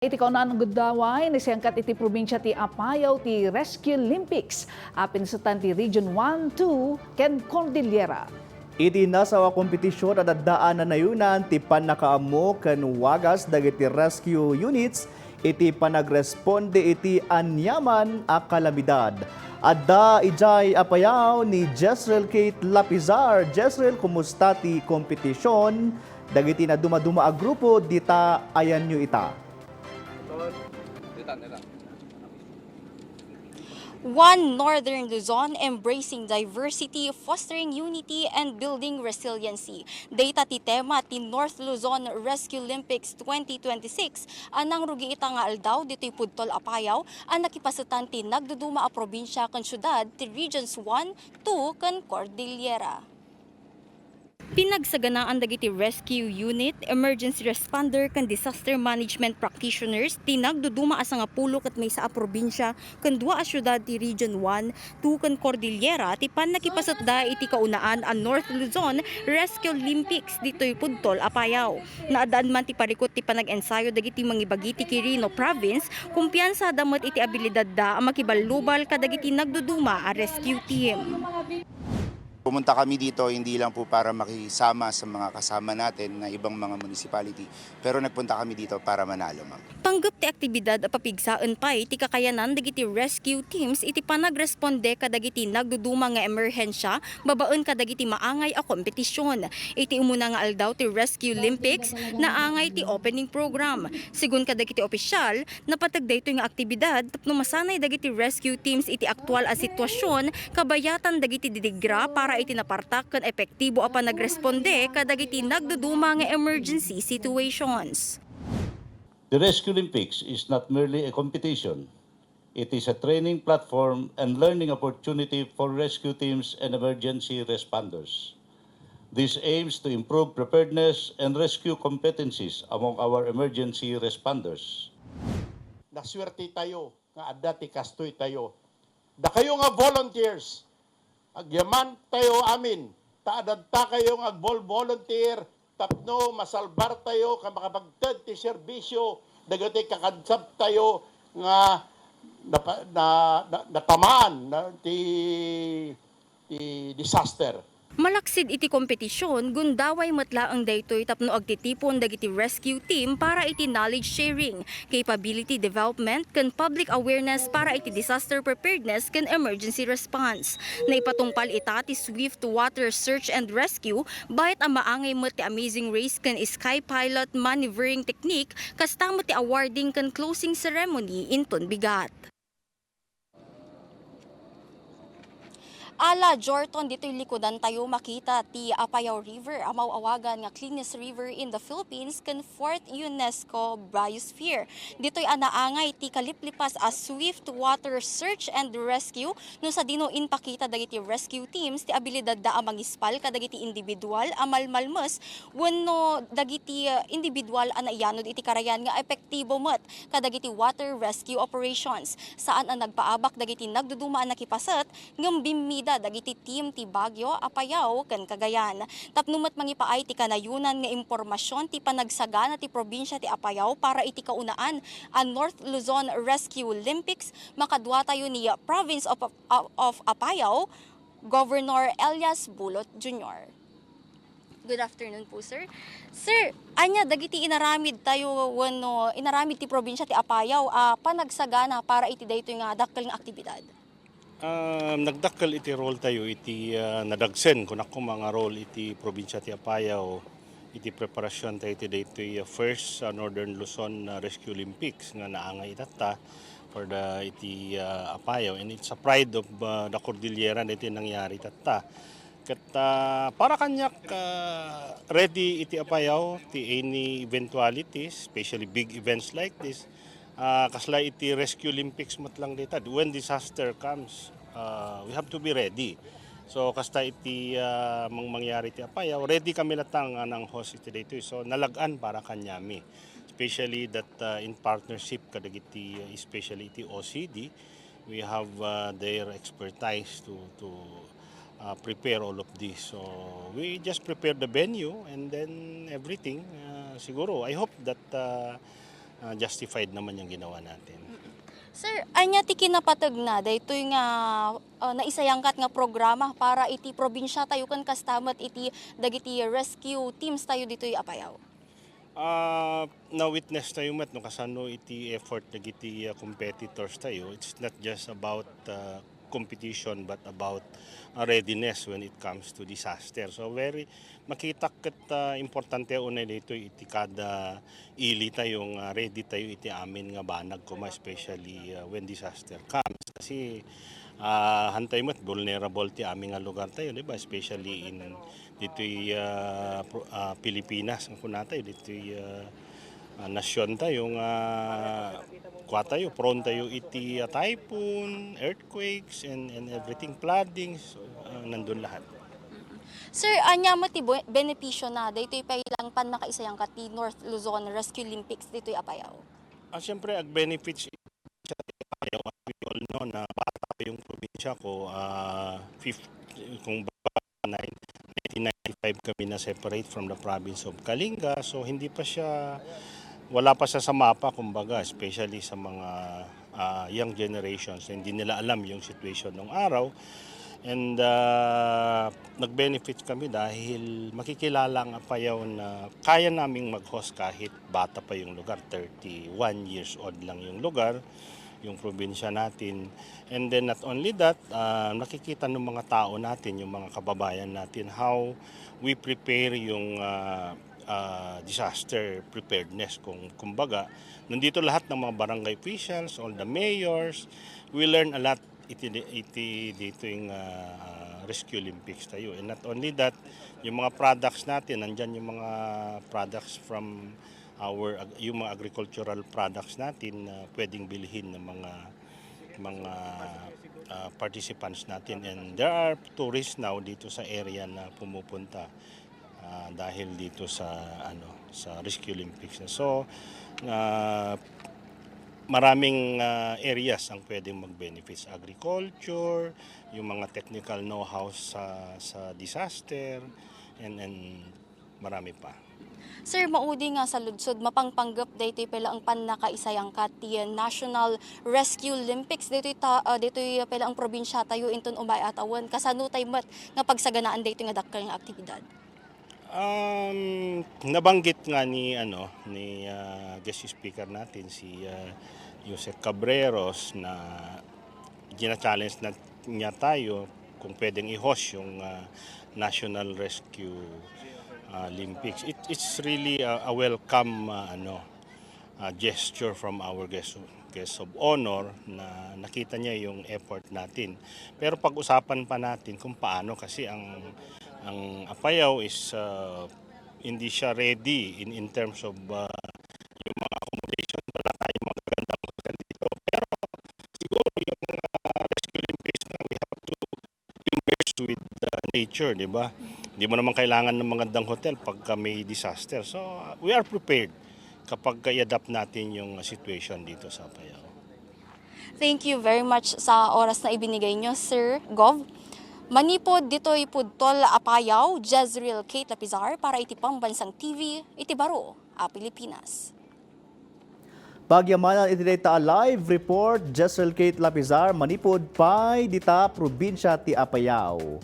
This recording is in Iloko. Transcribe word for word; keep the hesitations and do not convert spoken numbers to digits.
Iti kaunaan gundaway, naisayangkat iti probinsia ti Apayao ti Rescue Olympics a pinasutan ti Region one, two ken Cordillera. Iti nasawa a kompetision, adda a nanayonan ti pannakaammo ken wagas dagiti rescue units iti panagresponde iti aniaman a kalamidad. Adda idiay Apayao ni Jezreel Kate Lapizar. Jezreel, kumusta ti kompetision dagiti nadumaduma a grupo dita? Ayanyo ita. One Northern Luzon, embracing diversity, fostering unity, and building resiliency. Dayta ti tema ti North Luzon Rescue Olympics twenty twenty-six a nangrugi ita nga aldaw ditoy Pudtol, Apayao, a nakipasetan ti nagduduma a probinsia ken siudad ti Regions one, two ken Cordillera. Pinagsaganaan dagiti rescue unit, emergency responder ken disaster management practitioners ti nagduduma a sangapulo ket maysa a probinsia ken dua a siudad ti Region one, two ken Cordillera ti pannakipasetda iti kaunaan a North Luzon Rescue Olympics ditoy Pudtol, Apayao. Naaddaan man ti parikut ti panag-ensayo dagiti mangibagi ti Quirino Province, kumpiansada met iti abilidadda a makiballubal kadagiti nagduduma a rescue team. Pumunta kami dito hindi lang po para makisama sa mga kasama natin na ibang mga municipality, pero nagpunta kami dito para manalo, ma'am. Panggep ti aktibidad a papigsaen pay ti kakayanan dagiti rescue teams iti panagresponde kadagiti nagduduma nga emerhensia babaen kadagiti maangay a kompetisyon. Iti umuna nga aldaw ti Rescue Olympics, naangay ti opening program. Segun kadagiti opisyal, napateg daytoy nga aktibidad tapno masanay dagiti rescue teams iti aktual a sitwasyon kabayatan dagiti didigra para iti napartak ken epektibo a panagresponde kadagiti nagduduma nga emergency situations. The Rescue Olympics is not merely a competition. It is a training platform and learning opportunity for rescue teams and emergency responders. This aims to improve preparedness and rescue competencies among our emergency responders. Naswerte tayo nga adda ti kastoy tayo. Dakayo nga volunteers, agyaman tayo amin, ta adda dakayo nga agvol-, volunteer tapno masalbar tayo ken makapagted ti serbisyo dagiti kakabsat tayo nga napa-, na, na, natamaan na ti, ti disaster. Malaksid iti kompetisyon, gundaway met laeng daytoy tapno agtitipon dagiti rescue team para iti knowledge sharing, capability development, ken public awareness para iti disaster preparedness ken emergency response. Naipatungpal ita ti Swift Water Search and Rescue, bayat a maangay met ti Amazing Race ken Sky Pilot maneuvering technique, kasta met ti awarding ken closing ceremony inton bigat. Ala, Jorton, ditoy likudan tayo makita ti Apayao River a maw-awagan nga cleanest river in the Philippines ken fourth UNESCO Biosphere. Ditoy a naangay ti kaliplipas a Swift Water Search and Rescue no sadino impakita dagiti rescue teams ti abilidadda a mangispal kadagiti individual a malmalmes wenno dagiti, ah, individual a naiyanod iti karayan nga epektibo met kadagiti water rescue operations. Saan a nagpaabak dagiti nagduduma a nakipaset, ngem bimmida dagiti team ti Baguio, Apayao, ken Cagayan. Tapno met mangipaay ti kanayonan nga impormasion ti panagsagana ti probinsia ti Apayao para iti kaunaan a North Luzon Rescue Olympics, makadua tayo ni Province of, of, of Apayao, Governor Elias Bulot Junior. Good afternoon po, sir. Sir, ania dagiti inaramid tayo wenno inaramid ti probinsia ti Apayao a panagsagana para iti daytoy nga dakkel nga aktibidad? Ah, nagdakkel iti role tayo iti, ah, nadagsen, kunak koma nga role iti probinsia ti Apayao iti preparasion tayo iti daytoy, ah, first, ah, Northern Luzon, ah, Rescue Olympics nga naangay itatta for the iti, ah, Apayao, and it's a pride of, ah, the Cordillera daytoy nangyari itatta. Ket, ah, para kaniak, ah, ready iti Apayao ti any eventualities, especially big events like this. Ah, kasla iti Rescue Olympics met lang dayta, when disaster comes, ah, we have to be ready. So, kasta iti, ah, mang-, mangyari iti Apayao, ready kami latta nga nang-host iti daytoy. So, nalag-an para kaniami, especially that, ah, in partnership kadagiti, especially iti O C D, we have, uh, their expertise to, to, uh, prepare all of this. So we just prepare the venue and then everything. Uh, siguro, I hope that, uh, ah, justified naman yung ginawa natin. Sir, ania ti kinapategna daytoy nga ah, naisayangkat nga programa para iti probinsiatayo ken kasta met iti dagiti rescue teams tayo ditoy Apayao? Ah, na-witness tayo met no kasano iti effort dagiti ah, competitors tayo. It's not just about ah, competition but about ah, readiness when it comes to disaster. So very makita ket ah, importante unay daytoy iti kada ili tayo nga ready tayo iti amin nga banag koma, especially ah, when disaster comes. Kasi ah, hantay met vulnerable ti amin nga lugar tayo, di ba? Especially in ditoy ah, pro- ah, Pilipinas, ang kunatayo ditoy ah, ah, nasyon tayo nga kua tayo, prone tayo iti ah, typhoon, earthquakes, and, and everything, floodings, ah, nandun lahat. Sir, ania met ti bu- benepisio na daytoy pay lang pannakaisayangkat ti North Luzon Rescue Olympics ditoy Apayao? Ah, siyempre, ag benefits siya tayo. As we all know na bata pa yung probinsya ko, ah, fifth, kung ba, nine- nineteen ninety-five kami na separate from the province of Kalinga. So, hindi pa siya, wala pa siya sa mapa, kumbaga, especially sa mga ah, young generations na hindi nila alam yung situation nung araw. And ah, nag-benefit kami dahil makikilala ang Apayao na kaya naming mag-host kahit bata pa yung lugar, thirty-one years old lang yung lugar, yung probinsya natin. And then not only that, ah, nakikita ng mga tao natin, yung mga kababayan natin, how we prepare yung ah, ah, disaster preparedness. Kung kumbaga, nandito lahat ng mga barangay officials, all the mayors, we learn a lot iti, iti dito yung ah, Rescue Olympics tayo. And not only that, yung mga products natin, nandyan yung mga products from our ag- yung mga agricultural products natin na pwedeng bilhin ng mga mga ah, participants natin, and there are tourists now dito sa area na pumupunta ah, dahil dito sa ano sa Rescue Olympics. So ah, maraming ah, areas ang pwedeng mag-benefit sa agriculture, yung mga technical know-how sa sa disaster, and and marami pa. Sir, maudi nga saludsod, mapangpanggep daytoy pay laeng pannakaisayangkat ti National Rescue Olympics daytoy ta, ah, daytoy pay laeng probinsiatayo inton umay a tawen. Kasano tay met nga pagsaganaan daytoy nga dakkel nga aktibidad? Um, nabanggit nga ni ano ni ah, guest speaker natin, si ah, Yusek Cabreros, na gina-challenge na niya tayo kung pwedeng i-host yung ah, National Rescue ah, Olympics. It, it's really a, a welcome ah, ano ah, gesture from our guest guest of honor na nakita niya yung effort natin. Pero pag-usapan pa natin kung paano, kasi ang ang Apayao is ah, hindi siya ready in in terms of ah, yung mga accommodation. Wala tayong magagandang hotel dito. Pero siguro yung ah, Rescue Olympics na, we have to immerse with ah, nature, di ba? Hindi mo naman kailangan ng magandang hotel pagka may disaster. So ah, we are prepared kapag i-adapt natin yung ah, situation dito sa Apayao. Thank you very much sa oras na ibinigay nyo, Sir Gov. Manipod ditoy Pudtol, Apayao, Jezreel Kate Lapizar para iti Pambansang T V, iti baro a Pilipinas. Pagyamanan iti dayta a live report, Jezreel Kate Lapizar, manipud pay dita probinsia ti Apayao.